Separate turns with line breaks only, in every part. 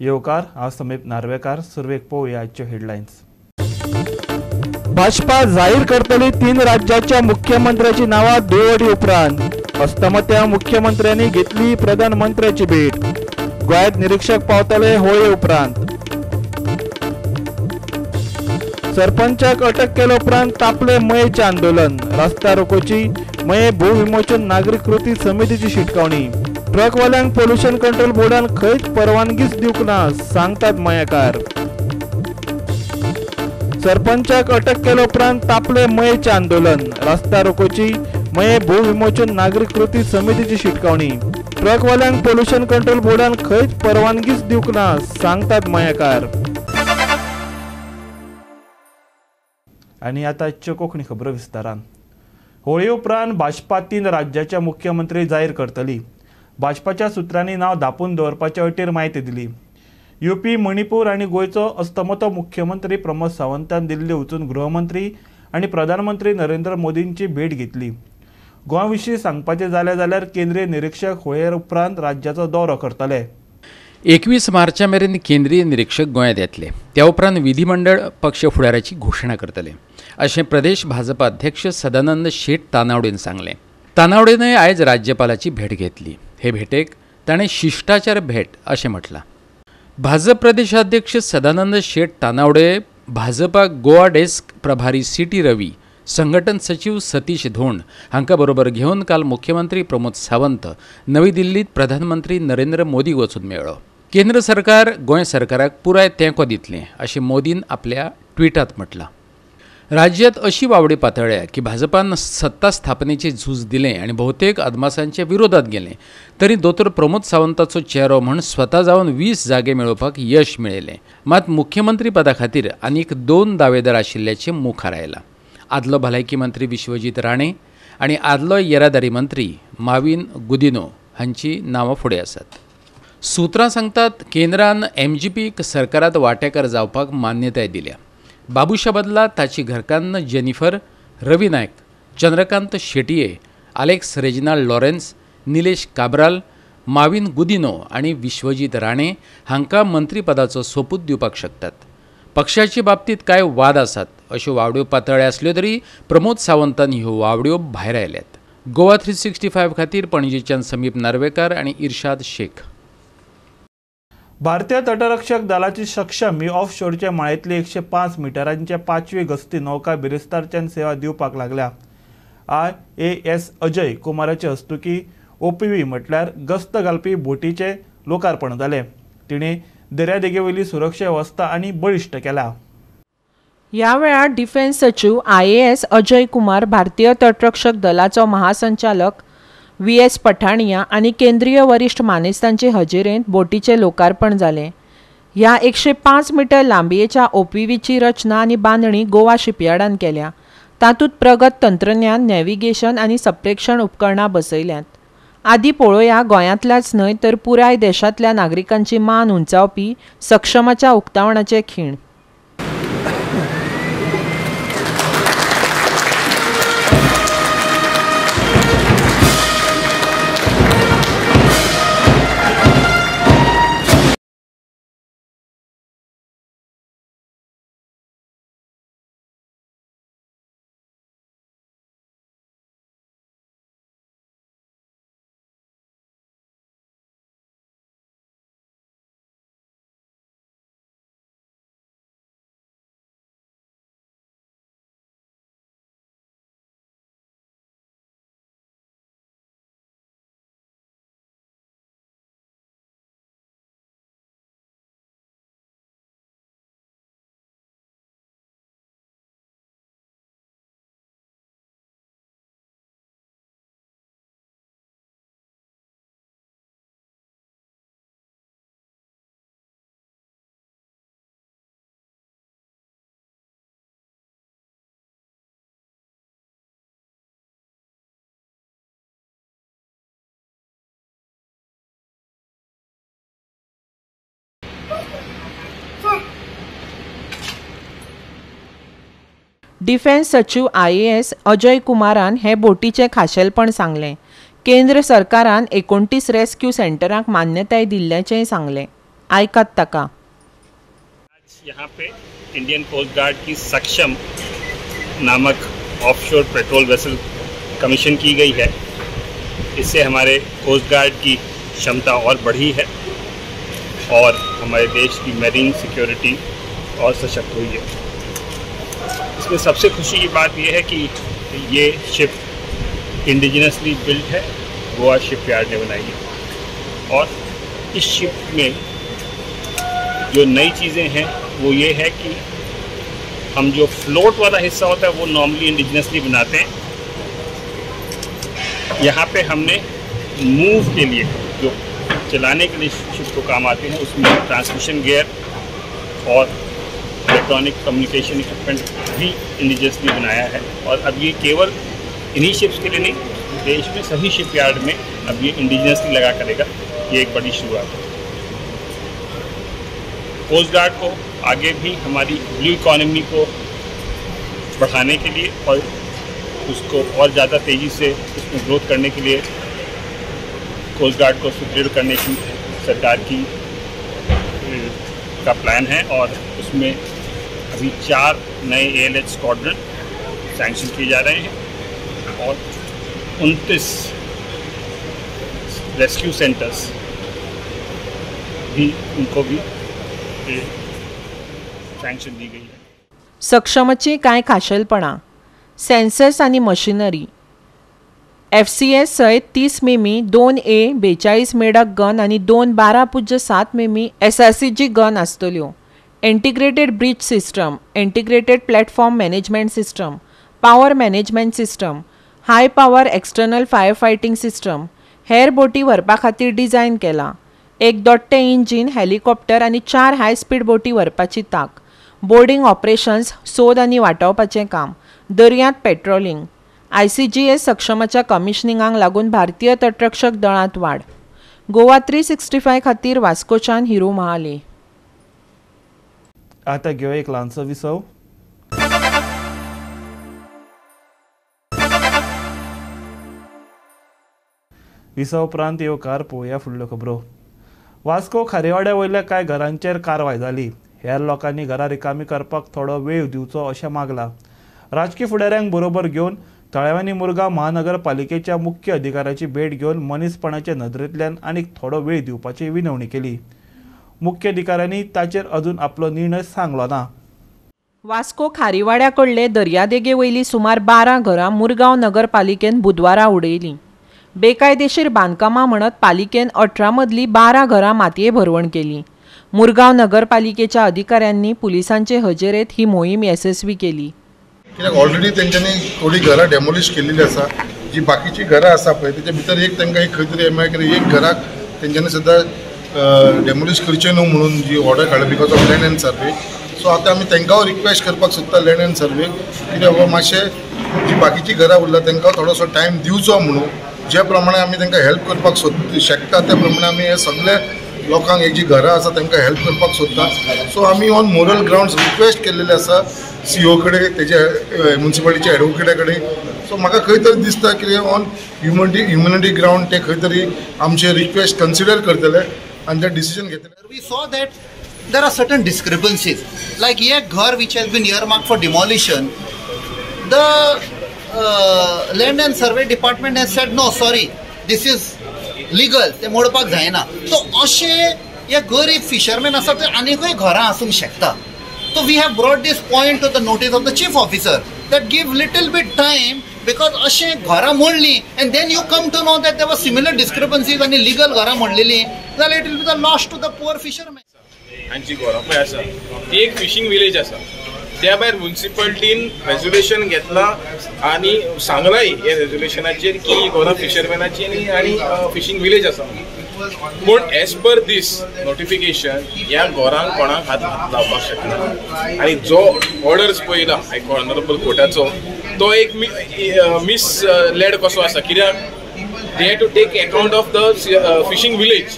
येवकार, हांव समीप नार्वेकार. सुरवेक पळोवया आजच्यो हेडलायन्स.
भाजपा जाहीर करतली 3 राज्याच्या मुख्यमंत्र्याची नावां दुवडी उपरांत. अस्तमत्या मुख्यमंत्र्यांनी घेतली प्रधानमंत्र्याची भेट. गोंयांत निरीक्षक पावतले होळये उपरांत. सरपंचाक अटक केले उपरांत तापले मयेचें आंदोलन. रस्ता रोकोची मये भूविमोचन नागरीक कृती समितीची शिटकावणी. ट्रकवाल्यांक पोल्युशन कंट्रोल बोर्डान खंयच परवानगीच दिवंक ना, सांगतात मयेकार. सरपंचाक अटक केले उपरांत तापले मयेचें आंदोलन. रस्ता रोकोची मये भूविमोचन नागरीक कृती समितीची शिटकावणी. ट्रकवाल्यांक पोल्युशन कंट्रोल बोर्डान खंयच परवानगीच दिवंक ना, सांगतात मयेकार.
आनी आतां आजच्यो कोंकणी खबरो विस्तारान. होळी उपरांत भाजपा 3 राज्याच्या मुख्यमंत्री जाहीर करतली. भाजपाच्या सुत्रांनी नांव धापून दवरपाच्या अटीर म्हायती दिली. युपी, मणिपूर आनी गोंयचो अस्तमतो मुख्यमंत्री प्रमोद सावंतान दिल्ली वचून गृहमंत्री आनी प्रधानमंत्री नरेंद्र मोदींची भेट घेतली. गोंया विशीं सांगपाचें जालें जाल्यार केंद्रीय निरीक्षक होळये उपरांत राज्याचो दौरो करतले.
21 मार्चा मेरेन केंद्रीय निरीक्षक गोंयांत येतले. त्या उपरांत विधिमंडळ पक्ष फुडाऱ्याची घोशणा करतले अशें प्रदेश भाजपा अध्यक्ष सदानंद शेट तानावडेन सांगलें. तानावडेनय आयज राज्यपालाची भेट घेतली. हे भेटेक ताणें शिश्टाचार भेट अशें म्हटलां. भाजप प्रदेशाध्यक्ष सदानंद शेट तानावडे, भाजपा गोवा डेस्क प्रभारी सी.टी. रवी, संघटन सचिव सतीश धोंड हांकां बरोबर घेवन काल मुख्यमंत्री प्रमोद सावंत नवी दिल्लीत प्रधानमंत्री नरेंद्र मोदीक वचून मेळ्ळो. केंद्र सरकार गोंय सरकाराक पुराय तेंको दितलें अशें मोदीन आपल्या ट्विटांत म्हटलां. राज्यात अशी वावडी पातळ्ळ्या की भाजपान सत्ता स्थापनेचे झूज दिलें आनी बहुतेक अदमासांच्या विरोधात गेलें तरी दोतोर प्रमोद सावंताचो चेरो म्हूण स्वता जावन 20 जागे मेळोवपाक यश मेळयलें. मात मुख्यमंत्री पदा खातीर आनीक 2 दावेदार आशिल्ल्याचें मुखार आयलां. आदलो भलायकी मंत्री विश्वजीत राणे आनी आदलो येरादारी मंत्री माविन गुदिनो हांची नांवां फुडें आसात. सुत्रां सांगतात केंद्रान एमजीपीक सरकारांत वांटेकार जावपाक मान्यताय दिल्या. बाबुशा बदला ताची घरकान्न Jennifer, Ravi Naik, Chandrakant Shetye, Alex Reginald Lawrence, Nilesh Cabral, Mauvin Godinho आनी विश्वजीत राणे हांकां मंत्रीपदाचो सोपूत दिवपाक शकतात. पक्षाचे बाबतींत कांय वाद आसात अश्यो वावड्यो पातळ्ळ्यो आसल्यो तरी प्रमोद सावंतान ह्यो वावड्यो भायर आयल्यात. गोवा 365 खातीर पणजेच्यान समीप नार्वेकार आनी इर्शाद शेख.
भारतीय तटरक्षक दलाची सक्षम ही ऑफशोरच्या माळेंतली 105 मिटरांच्या 5वी गस्ती नौका बिरेस्तारच्यान सेवा दिवपाक लागल्या. IAS Ajay कुमाराचे हस्तुकी OPV म्हटल्यार गस्त घालपी बोटीचें लोकार्पण जालें. तिणें दर्यादेगेवयली सुरक्षा वेवस्था आनी बळिश्ट केल्या.
ह्या वेळार डिफेन्स सचिव IAS Ajay Kumar, भारतीय तटरक्षक दलाचो महासंचालक VS Pathania आनी केंद्रीय वरिश्ठ मानेस्तांचे हजेरेंत बोटीचें लोकार्पण जालें. ह्या 105 मिटर लांबयेच्या OPVची रचना आनी बांदणी गोवा शिपयार्डान केल्या. तातूंत प्रगत तंत्रज्ञान, नॅव्हिगेशन आनी संप्रेक्षण उपकरणां बसयल्यांत. आदी पळोवया गोंयांतल्याच न्हय तर पुराय देशांतल्या नागरिकांची मान उंचावपी सक्षमाच्या उक्तावणाचे खीण. डिफेन्स सचीव IAS Ajay कुमारान हे बोटीचें खाशेलपण सांगलें. केंद्र सरकारान 29 रेस्क्यू सेंटरांक मान्यताय दिल्ल्याचेंय सांगलें. आयकात ताका.
आज यहाँ पे इंडियन कोस्ट गार्ड की सक्षम नामक ऑफशोर पेट्रोल वेसल कमीशन की गई है. इससे हमारे कोस्ट गार्ड की क्षमता और बढ़ी है और हमारे देश की मरीन सिक्योरिटी और सशक्त हुई है. इसमें सबसे खुशी की बात यह है कि ये शिप इंडिजिनसली बिल्ट है, गोवा शिपयार्ड ने बनाई है. और इस शिप में जो नई चीज़ें हैं वो ये है कि हम जो फ्लोट वाला हिस्सा होता है वो नॉर्मली इंडिजिनसली बनाते हैं. यहाँ पे हमने मूव के लिए जो चलाने के लिए शिप को काम आते हैं उसमें ट्रांसमिशन गियर और इलेक्ट्रॉनिक कम्युनिकेशन इक्विपमेंट भी इंडिजिनसली बनाया है. और अब ये केवल इन्हीं शिप्स के लिए नहीं, देश में सभी शिपयार्ड में अब ये इंडिजिनसली लगा करेगा. ये एक बड़ी शुरुआत है. कोस्ट गार्ड को आगे भी हमारी ब्लू इकॉनमी को बढ़ाने के लिए और उसको और ज़्यादा तेज़ी से उसमें ग्रोथ करने के लिए कोस्ट गार्ड को सुदृढ़ करने की सरकार की का प्लान है. और उसमें अभी 4 नए ALH squadron sanction किए जा रहे हैं और 29 रेस्क्यू सेंटर्स भी उनको भी सँक्शन दी गई है.
सक्षमाची कांय खाशेलपणां सेन्सर्स आनी मशिनरी FCS सयत 30 मिमी 2A 42 मेडक गन आनी 2 12.7 मिमी SRCG gun आसतल्यो. Integrated bridge system, integrated platform management system, power management system, high power external fire fighting system हेर बोटी व्हरपा खातीर डिझायन केला. एक दोट्टें इंजीन, हेलिकॉप्टर आनी 4 हाय स्पीड बोटी व्हरपाची तांक, बोर्डिंग ऑपरेशन्स, सोद आनी वाटावपाचें काम, दर्यांत पेट्रोलिंग. ICGS सक्षमाच्या कमिशनिंगाक लागून भारतीय तटरक्षक दळांत वाड. गोवा 365 खातीर वास्कोच्यान हिरू महाले.
आतां घेवया एक ल्हानसो विसव. विसव उपरांत येवकार पळोवया फुडल्यो खबरो. वास्को खारेवाड्या वयल्या कांय घरांचेर कारवाय जाली. हेर लोकांनी घरां रिकामी करपाक थोडो वेळ दिवचो अशें मागलां. राजकी फुडाऱ्यांक बरोबर घेवन थळाव्यांनी मुरगांव महानगरपालिकेच्या मुख्य अधिकाऱ्याची भेट घेवन मनीसपणाचे नदरेंतल्यान आनीक थोडो वेळ दिवपाची विनवणी केली. मुख्य अधिकाऱ्यांनी ताचेर अजून आपलो निर्णय सांगलो ना.
वास्को खारीवाड्या कडले दर्यादेगे वयली सुमार 12 घरां मुरगांव नगरपालिकेन बुधवारा उडयलीं. बेकायदेशीर बांदकामां म्हणत पालिकेन 18 मदलीं 12 घरां मातये भरवण केली. मुरगांव नगरपालिकेच्या अधिकाऱ्यांनी पुलिसांचे हजेरेत ही मोहीम येसस्वी केली.
कित्याक ऑलरेडी तेंच्यांनी थोडी घरां डेमोलिश केल्ली आसा. जी बाकीची घरां आसा पळय तेच्या भितर एक तांकां एक खंय तरी मेळ्ळें एक घराक तेंच्यांनी सुद्दां डेमोलिश करचें न्हू म्हणून जी ऑर्डर काडली because of land and survey. So आतां आमी तांकां रिक्वेस्ट करपाक सोदता लँड एंड सर्वे कित्याक बाबा मातशें जी बाकीची घरां उरला तांकां थोडोसो टायम दिवचो म्हणून. जे प्रमाणे आमी तांकां हेल्प करपाक शकता त्या प्रमाणे आमी हे सगळे लोकांक एक जी घरां आसा तांकां हेल्प करपाक सोदता. सो आमी ऑन मोरल ग्रावंड्स रिक्वेस्ट केल्लेले आसा CO कडेन, तेजे म्युनिसिपालिटीच्या एडवोकेटा कडेन. सो म्हाका खंय तरी दिसता की ऑन ह्युमनिटी ग्रावंड ते खंय तरी आमचे रिक्वेस्ट कन्सिडर करतले आनी ते डिसिजन घेतले.
We saw that there are certain discrepancies like एक घर which has been earmarked for demolition, the land and survey department has said no sorry this is legal, ते मोडपाक जायना. सो अशें हे गरीब फिशरमॅन आसा ते आनीकूय घरां आसूंक शकता. So we have brought this point to the notice of the chief officer that give little bit time because अशें घरां मोडलीं and then you come to know that there were similar discrepancies आनी legal घरां मोडलेलीं जाल्यार it will be the loss to the poor fisherman.
हांची घरां पळय आसा ती एक फिशींग विलेज आसा. त्या भायर म्युनिसिपालिटीन रेजोल्युशन घेतला आनी सांगलाय हे रेजोल्युशनाचेर की घरां फिशरमॅनाची आनी फिशींग विलेज आसा. पूण एज पर दीस नोटिफिकेशन ह्या घरांक कोणाक हात लावपाक शकना. आनी जो ऑर्डर्स पळयला ऑनरेबल कोर्टाचो तो एक मिसलेड कसो आसा. कित्याक They have to take account of the fishing village.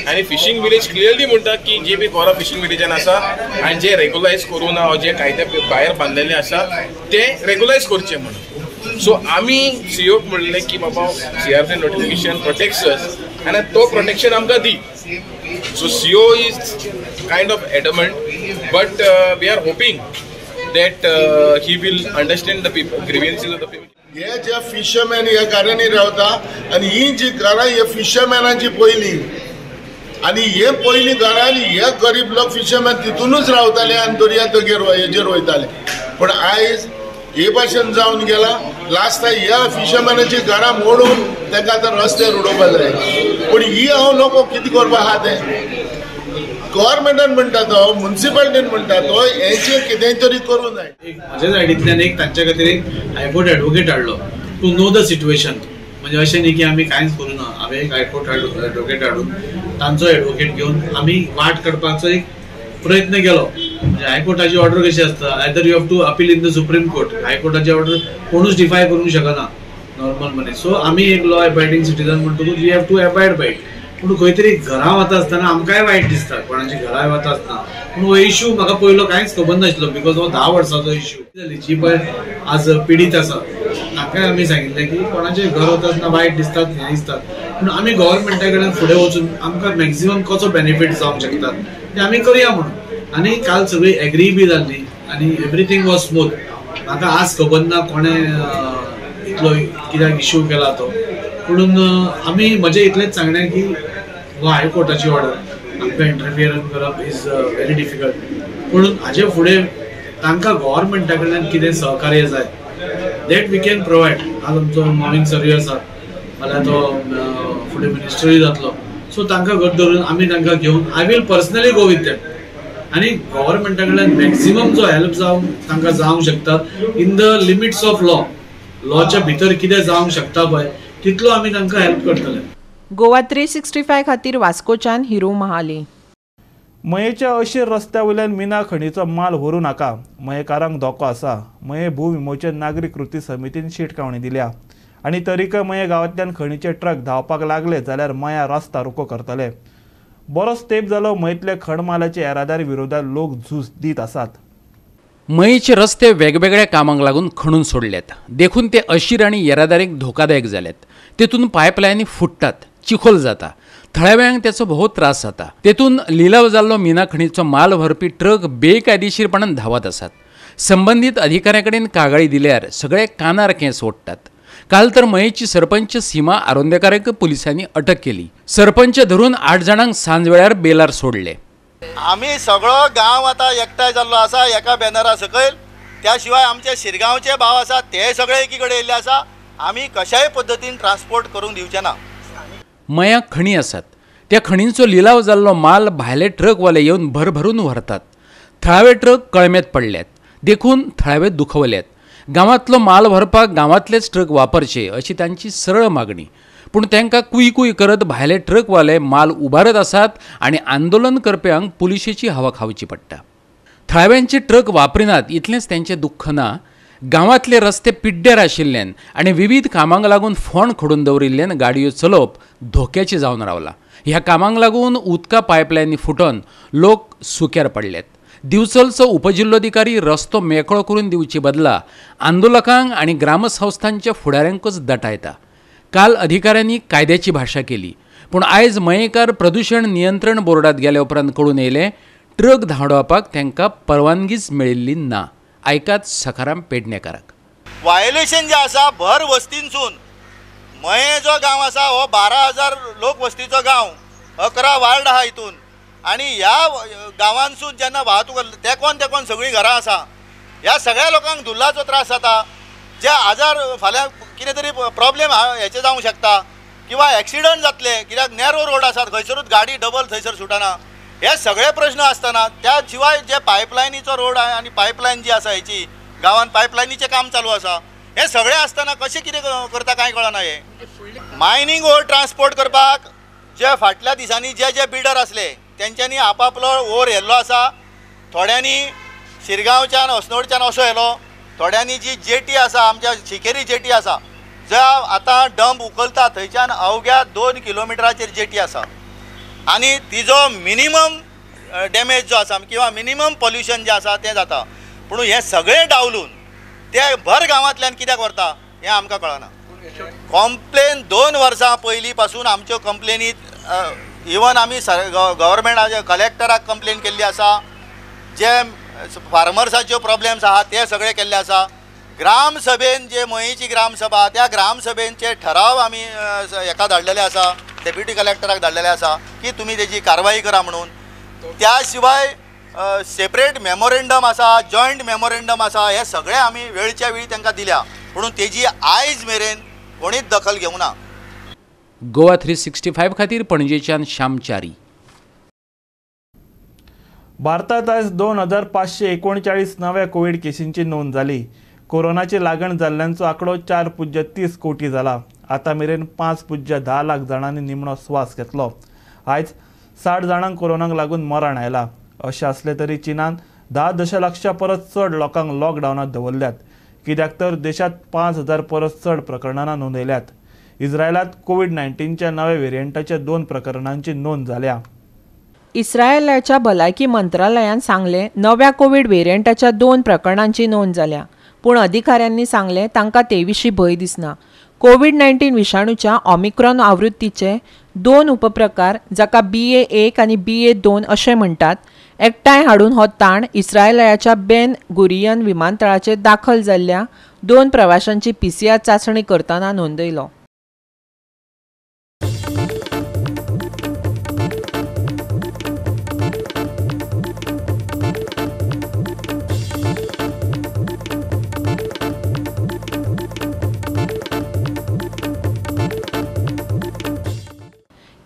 आनी फिशींग विलेज क्लियरली म्हणटा की जे बी गोरा फिशींग विलेजान आसा आनी जे रेगुलायज करूं ना जे कायद्या भायर बांदलेले आसा ते रेगुलायज करचे म्हणून. सो आमी सीओक म्हणलें की बाबा CRZ notification protects अस आनी तो प्रोटेक्शन आमकां दी. So CO is kind of adamant, but we are hoping that he will understand the people, grievances of the people.
हे जे फिशरमॅन ह्या घरांनी रावता आनी ही जी घरां हे फिशरमॅनाची पयलीं आनी हे पयलीं घरां आनी हे गरीब लोक फिशरमॅन तितूनच रावताले आनी दर्या देगेर हेजेर वयताले. पूण आयज हे भाशेन जावन गेला लास्ट ह्या फिशरमॅनाची घरां मोडून तांकां आतां रस्त्यार उडोवपा जाय. पूण ही हांव नको कितें करपा आहा तें गव्हर्मेंटान म्हणटा तो, म्युनिसिपालिटीन म्हणटा तो, हेचेर कितेंय तरी करूं जाय.
म्हज्या सायडींतल्यान एक तांच्या खातीर एक हायकोर्ट एडवोकेट हाडलो टू नो the situation. म्हणजे अशें न्ही की आमी कांयच करूं ना, हांवें एक हायकोर्ट एडवोकेट हाडून तांचो एडवोकेट घेवन आमी वाट काडपाचो एक प्रयत्न केलो. म्हणजे हायकोर्टाची ऑर्डर कशी आसता, either you have to appeal in the supreme court. हायकोर्टाची order कोणूच डिफाय करूंक शकना नॉर्मल मनीस. सो आमी एक लॉ एबायडींग सिटीजन म्हणटकूच we have to abide by it. पूण खंय तरी घरा वता आसतना आमकांय वायट दिसता, कोणाची घराय वता आसतना. पूण हो इश्यू म्हाका पयलो कांयच खबर नाशिल्लो, because हो 10 वर्सांचो इश्यू जाली. जी पळय आज पिडीत आसा तांकांय आमी सांगिल्लें की कोणाचें घर वता आसतना वायट दिसतात, हें दिसतात, पूण आमी गव्हर्मेंटा कडेन फुडें वचून आमकां मॅक्झिमम कसो बेनिफीट जावंक शकता तें आमी करया म्हणून. आनी काल सगळी एग्री बी जाल्ली आनी एवरीथींग वॉज स्मूथ. म्हाका आज खबर ना कोणें इतलो कित्याक इश्यू केला तो, पूण आमी म्हजें इतलेंच सांगणें की हो हायकोर्टाची ऑर्डर, आमकां इंटरफियर करप is very difficult. पूण हाजे फुडें तांकां गव्हर्मेंटा कडल्यान कितें सहकार्य जाय that we can provide. आज आमचो मॉर्निंग सर्वे आसा, फाल्यां तो फुडें मिनिस्टरूय जातलो. सो तांकां घट धरून आमी तांकां घेवन I will personally go with them आनी गव्हर्मेंटा कडल्यान मॅक्झिमम जो हेल्प जावंक तांकां जावंक शकता in the limits of law, लॉच्या भितर कितें जावंक शकता पळय तितलो आमी तांकां हेल्प करतले.
गोवा 365 खातीर वास्कोच्यान हिरू महाली.
मयेच्या अशीर रस्त्या वयल्यान मिना खणीचो माल व्हरूं नाका, मयेकारांक धोको आसा. मये भूविमोचन नागरी कृती समितीन शिटकावणी दिल्या आनी तरीकय मये गांवांतल्यान खणीचे ट्रक धांवपाक लागले जाल्यार मया रस्ता रोको करतले. बरोच तेंप जालो मयेंतले खण मालाचे येरादारी विरोधात लोक झूज दीत आसात.
मयेचे रस्ते वेगवेगळ्या कामांक लागून खणून सोडल्यात, देखून ते अशीर आनी येरादारीक धोकादायक जाल्यात. तेतून पायपलायनी फुट्टात, चिखोल जाता, थळाव्यांक त्याचो भोव त्रास जाता. तेतून लिलाव जाल्लो मिना खणीचो माल व्हरपी ट्रक बेकायदेशीरपणान धांवत आसात. संबंदीत अधिकाऱ्यां कडेन कागाळी दिल्यार सगळे कानार केंस ओडटात. काल तर मयेची सरपंच सीमा आरोंदेकाराक पुलिसांनी अटक केली. सरपंच धरून 8 जाणांक सांजवेळार बेलार सोडले.
आमी सगळो गांव आतां एकठांय जाल्लो आसा एका बॅनरा सकयल. त्या शिवाय आमचे शिरगांवचे भाव आसा ते सगळे एकी कडेन येयल्ले आसा. आमी कशाय पद्दतीन ट्रान्सपोर्ट करूंक दिवचे ना.
मया खणी आसात, त्या खणींचो लिलाव जाल्लो माल भायले ट्रकवाले येवन भरभरून व्हरतात. थळावे ट्रक कळमेत पडल्यात, देखून थळावे दुखवल्यात. गांवांतलो माल व्हरपाक गांवांतलेच ट्रक वापरचे अशी तांची सरळ मागणी. पूण तांकां कुय कुय करत भायले ट्रकवाले माल उबारत आसात आनी आंदोलन करप्यांक पुलिशेची हवा खावची पडटा. थळाव्यांचे ट्रक वापरिनात इतलेंच तांचें दुख्ख ना, गांवांतले रस्ते पिड्ड्यार आशिल्ल्यान आनी विविध कामांक लागून फोंड खडून दवरिल्ल्यान गाडयो चलोवप धोक्याचें जावन रावलां. ह्या कामांक लागून उदका पायपलायनी फुटोन लोक सुक्यार पडल्यात. दिवचलचो उपजिल्लोधिकारी रस्तो मेकळो करून दिवचे बदला आंदोलकांक आनी ग्रामसंस्थांच्या फुडाऱ्यांकूच दटायता. काल अधिकाऱ्यांनी कायद्याची भाशा केली, पूण आयज मयेकार प्रदूशण नियंत्रण बोर्डात गेल्या उपरांत कळून येयलें ट्रक धांवडावपाक तांकां परवानगीच मेळिल्ली ना. आयकात सखाराम पेडणेकाराक.
वायोलेशन जे आसा भर वस्तींसून मये जो गांव आसा हो 12,000 लोक वस्तीचो गांव, 11 वार्ड आहा हितून आनी ह्या गांवांसून जेन्ना वाहतूक तेकोन तेकोन सगळीं घरां आसा, ह्या सगळ्या लोकांक धुल्लाचो त्रास जाता. जे आजार फाल्यां कितें तरी प्रॉब्लेम हेचे जावंक शकता किंवा एक्सिडंट जातले, कित्याक नॅरो रोड आसात, खंयसरूच गाडी डबल थंयसर सुटना. हे सगळे प्रश्न आसतना त्या शिवाय जे पायपलायनीचो रोड आहे आनी पायपलायन जी आसा हेची गांवांत पायपलायनीचें काम चालू आसा, हे सगळे आसतना कशें कितें करता कांय कळना. हे मायनींग ओर ट्रान्सपोर्ट करपाक जे फाटल्या दिसांनी जे जे बिल्डर आसले तेंच्यांनी आपापलो ओर येल्लो आसा. थोड्यांनी शिरगांवच्यान अस्नोडच्यान असो येलो, थोड्यांनी जी जेटी आसा आमच्या शिकेरी जेटी आसा ज्या आतां डंप उखलता थंयच्यान अवघ्या 2 किलोमिटराचेर जेटी आसा आनी तिजो मिनिमम डॅमेज जो आसा किंवा मिनिमम पोल्युशन जें आसा तें जाता. पूण हें सगळें डावलून ते भर गांवांतल्यान कित्याक व्हरता हें आमकां कळना. कंप्लेन 2 वर्सां पयलीं पासून आमच्यो कंप्लेनी इवन आमी गव्हर्मेंटाच्या कलेक्टराक कंप्लेन केल्ली आसा, जे फार्मर्साच्यो प्रॉब्लेम्स आहा ते सगळे केल्ले आसा. ग्रामसभेन जे मयेची ग्रामसभा त्या ग्रामसभेनचे ठराव आमी हेका धाडलेले आसा, डेप्युटी कलेक्टराक धाडलेले आसा की तुमी तेजी कारवाई करा म्हणून. त्या शिवाय सेपरेट मेमोरेंडम आसा, जॉयंट मेमोरेंडम आसा, हे सगळे आमी वेळच्या वेळी तांकां दिल्या, पूण तेजी आयज मेरेन कोणीच दखल घेवंक ना.
गोवा 365 खातीर पणजेच्यान श्यामचारी.
भारतात आज 2539 नव्या कोविड केशींची नोंद जाली. कोरोनाची लागण जाल्ल्यांचो आंकडो 4.30 कोटी जाला. आतां मेरेन 5.10 लाख जाणांनी निमणो स्वास घेतलो. आयज 60 जाणांक कोरोनाक लागून मरण आयला. अशें आसलें तरी चीनान 10 दशलक्षा परस चड लोकांक लॉकडावनांत दवरल्यात, कित्याक तर देशांत 5000 परस चड प्रकरणां नोंदयल्यात. इस्रायलांत कोविड 19च्या नव्या वेरियंटाच्या 2 प्रकरणांची नोंद जाल्या.
इस्रायलाच्या भलायकी मंत्रालयान सांगलें नव्या कोविड वेरियंटाच्या 2 प्रकरणांची नोंद जाल्या, पूण अधिकाऱ्यांनी सांगलें तांकां ते विशीं भंय दिसना. कोविड 19 विशाणूच्या ओमिक्रॉन आवृत्तीचे 2 उपप्रकार जाका BA1 आनी BA2 अशें म्हणटात एकठांय हाडून हो ताण इस्रायलाच्या बेन गुरियन विमानतळाचेर दाखल जाल्ल्या 2 प्रवाशांची PCR चांचणी करतना नोंदयलो.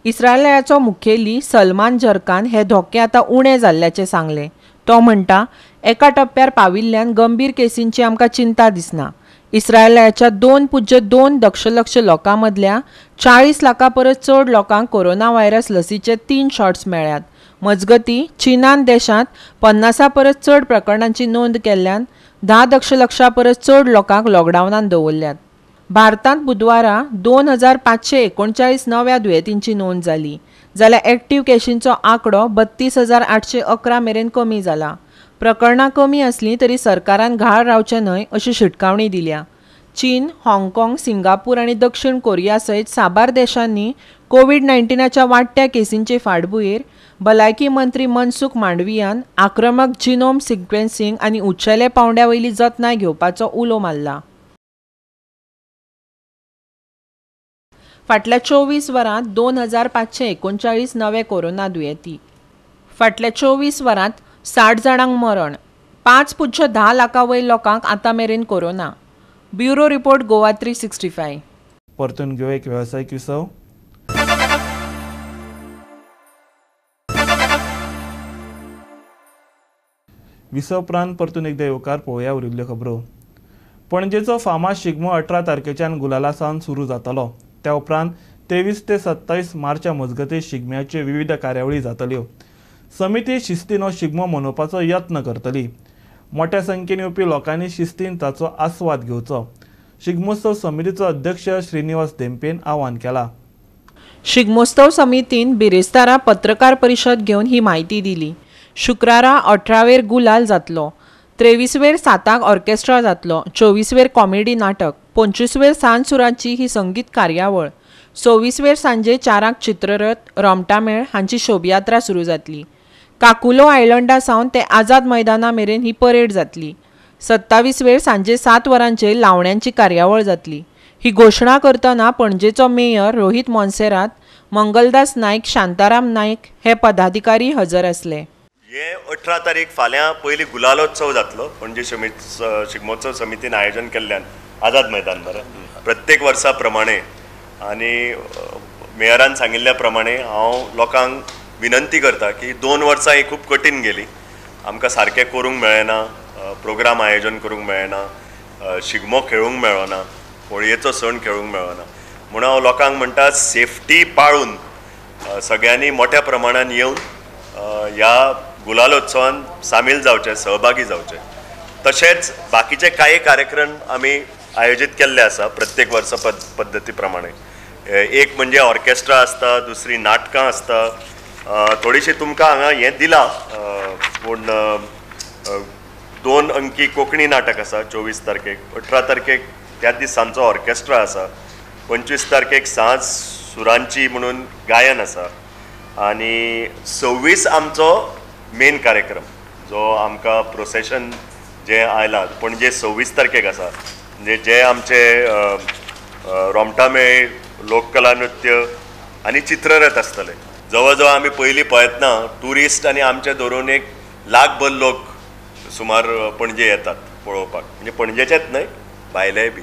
इस्रायलाचो मुखेली सलमान जरकान हे धोके आतां उणे जाल्ल्याचें सांगलें. तो म्हणटा एका टप्प्यार पाविल्ल्यान गंभीर केसींची आमकां चिंता दिसना. इस्रायलाच्या 2.2 दशलक्ष लोकां मदल्या 40 लाखां परस चड लोकांक कोरोना व्हायरस लसीचे 3 शॉट्स मेळ्ळ्यात. मजगतीं चीनान देशांत 50 परस चड प्रकरणांची नोंद केल्ल्यान 10 दशलक्षा परस चड लोकांक लॉकडावनांत दवरल्यात. भारतांत बुधवारा 2539 नव्या दुयेंतींची नोंद जाली, जाल्यार एक्टिव्ह केशींचो आंकडो 32,811 मेरेन कमी जाला. प्रकरणां कमी आसलीं तरी सरकारान घाळ रावचें न्हय अशी शिटकावणी दिल्या. चीन, हाँगकाँग, सिंगापूर आनी दक्षिण कोरिया सयत साबार देशांनी कोविड 19च्या वाडट्या केसींचे फाटभुंयेर भलायकी मंत्री मनसुख मांडवियान आक्रमक जिनोम सिक्वेन्सिंग आनी उंचेल्या पांवड्या वयली जतनाय घेवपाचो उलो मारला. फाटल्या 24 वरांत 2539 नवे कोरोना दुयेंती. फाटल्या 24 वरांत 60 जाणांक मरण. 5.10 लाखां वयर लोकांक आतां मेरेन कोरोना. Bureau report, Goa 365.
परतून घेऊ एक वेवसायीक विसव. विसव उपरांत परतून एकदा येवकार पळोवया उरिल्ल्यो खबरो. पणजेचो फामाद शिगमो 18 तारखेच्यान गुलाला सावन सुरू जातलो. त्या उपरांत 23 ते 27 मार्चा मजगतीं शिगम्याच्यो विविध कार्यावळी जातल्यो. समिती शिस्तीन हो शिगमो मनोवपाचो यत्न करतली. मोठ्या संख्येन येवपी लोकांनी शिस्तीन ताचो आस्वाद घेवचो. शिगमोत्सव समितीचो अध्यक्ष श्रीनिवास धेंपेन आवाहन केला.
शिगमोत्सव समितीन बिरेस्तारा पत्रकार परिशद घेवन ही म्हायती दिली. शुक्रारा 18वेर गुलाल जातलो, 23वेर 7 ऑर्केस्ट्रा जातलो, 24वेर कॉमेडी नाटक, 25वेर सांजसुराची ही संगीत कार्यावळ, 26वेर सांजे 4 चित्ररथ, रोमटामेळ हांची शोभयात्रा सुरू जातली. काकुलो आयलंडा सावन ते आझाद मैदाना मेरेन ही परेड जातली. 27वेर सांजे 7 वरांचेर लावण्यांची कार्यावळ जातली. ही घोशणा करतना पणजेचो मेयर रोहित मोन्सेरात, मंगलदास नायक, शांताराम नायक हे पदाधिकारी हजर आसले.
हे 18 तारीख फाल्यां पयली गुलालोत्सव जातलो. पणजे शिगमोत्सव समितीन आयोजन केल्ल्यान आझाद मैदान बरें प्रत्येक वर्सा प्रमाणे आनी मेयरान सांगिल्ल्या प्रमाणे हांव लोकांक विनंती करता की 2 वर्सां ही खूब कठीण गेली, आमकां सारकें करूंक मेळ्ळें ना, प्रोग्राम आयोजन करूंक मेळ्ळें ना, शिगमो खेळूंक मेळ्ळो ना, होळयेचो सण खेळूंक मेळ्ळो ना. म्हणून हांव लोकांक म्हणटा सेफ्टी पाळून सगळ्यांनी मोठ्या प्रमाणान येवन ह्या गुलालोत्सवान सामील जावचें, सहभागी जावचें. तशेंच बाकीचे कांय कार्यक्रम आमी आयोजीत केल्ले आसा प्रत्येक वर्सा पद्दती प्रमाणे. एक म्हणजे ऑर्केस्ट्रा आसता, दुसरी नाटकां आसता. थोडीशी तुमकां हांगा हें दिलां पूण 2 अंकी कोंकणी नाटक आसा 24 तारखेक, 18 तारखेक त्याच दीस सांजचो ऑर्केस्ट्रा आसा, 25 तारखेक सांज सुरांची म्हणून गायन आसा आनी 26 आमचो मेन कार्यक्रम जो आमकां प्रोसेशन जें आयलां पणजे 26 तारखेक आसा. म्हणजे जे आमचे रोमटामेळ, लोककला नृत्य आनी चित्ररथ आसतले. जवळ जवळ आमी पयलीं पळयतना ट्युरिस्ट आनी आमचे धरून 1 लाखभर लोक सुमार पणजे येतात पळोवपाक, म्हणजे पणजेचेच न्हय भायलेय बी.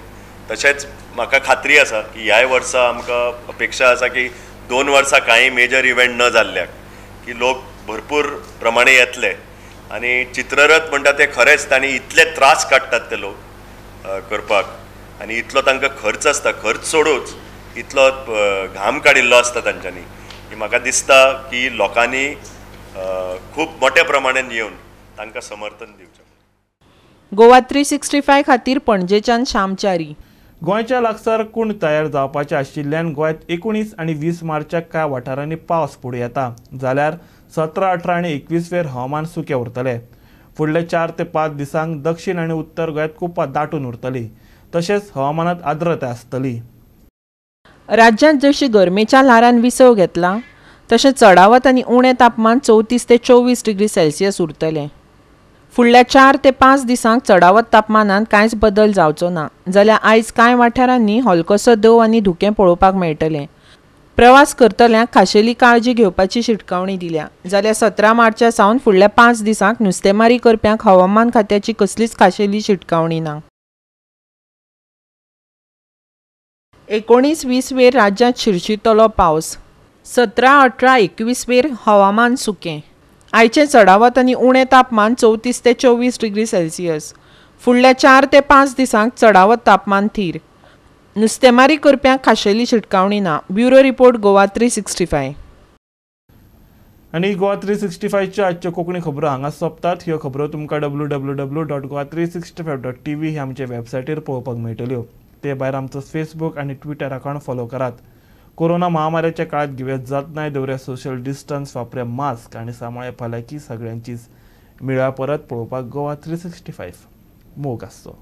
तशेंच म्हाका खात्री आसा की ह्याय वर्सा आमकां अपेक्षा आसा की 2 वर्सां कांय मेजर इव्हेंट न जाल्ल्याक की लोक भरपूर प्रमाणे येतले. आनी चित्ररथ म्हणटा ते खरेंच तांणी इतले त्रास काडटात ते लोक करपाक आनी इतलो तांकां खर्च आसता, खर्च सोडूच इतलो घाम काडिल्लो आसता तांच्यांनी की म्हाका दिसता की लोकांनी खूब मोठ्या प्रमाणान येवन तांकां समर्थन दिवचें.
गोवा 365 खातीर पणजेच्यान श्यामचारी.
गोंयच्या लागसार कूण तयार जावपाचें आशिल्ल्यान गोंयांत 19 आनी 20 मार्चाक कांय वाठारांनी पावस पडूं येता, जाल्यार 17, 18 आनी 21 वेर हवामान सुकें उरतलें. फुडले 4 ते 5 दिसांक दक्षिण आनी उत्तर गोंयांत कुपां दाटून उरतली, तशेंच हवामानांत आर्द्रताय आसतली.
राज्यांत जशी गरमेच्या ल्हारान विसव घेतला तशें चडावत आनी उणें तापमान 34 ते 24 डिग्री सेल्सियस उरतलें. फुडल्या 4 ते 5 दिसांक चडावत तापमानांत कांयच बदल जावचो ना, जाल्यार आयज कांय वाठारांनी हलकोसो दव आनी धुकें पळोवपाक मेळटलें. प्रवास करतल्यांक खाशेली काळजी घेवपाची शिटकावणी दिल्या. जाल्यार 17 मार्चा सावन फुडल्या 5 दिसांक नुस्तेमारी करप्यांक हवामान खात्याची कसलीच खाशेली शिटकावणी ना. 19-20 वेर राज्यांत शिरशिरतलो पावस. 17, 18, 21 वेर हवामान सुकें. आयचें चडावत आनी उणें तापमान 34 ते 24 डिग्री सेल्सियस. फुडल्या 4 ते 5 दिसांक चडावत तापमान थीर. नुस्तेमारी करप्यांक खाशेली शिटकावणी ना. Bureau report, Goa 365.
आनी गोवा 365च्यो आजच्यो कोंकणी खबरो हांगा सोंपतात. ह्यो खबरो तुमकां www.goa365.tv ह्या आमच्या वेबसायटीर पळोवपाक मेळटल्यो. ते भायर आमचो फेसबूक आनी ट्विटर अकावंट फॉलो करात. कोरोना महामारीच्या काळात गिवेत जात नाही दवरया सोशल डिस्टन्स, वापरया मास्क आनी सांबाळया भलायकी सगळ्यांचीच. मेळया परत पळोवपाक गोवा 365. मोग आसचो.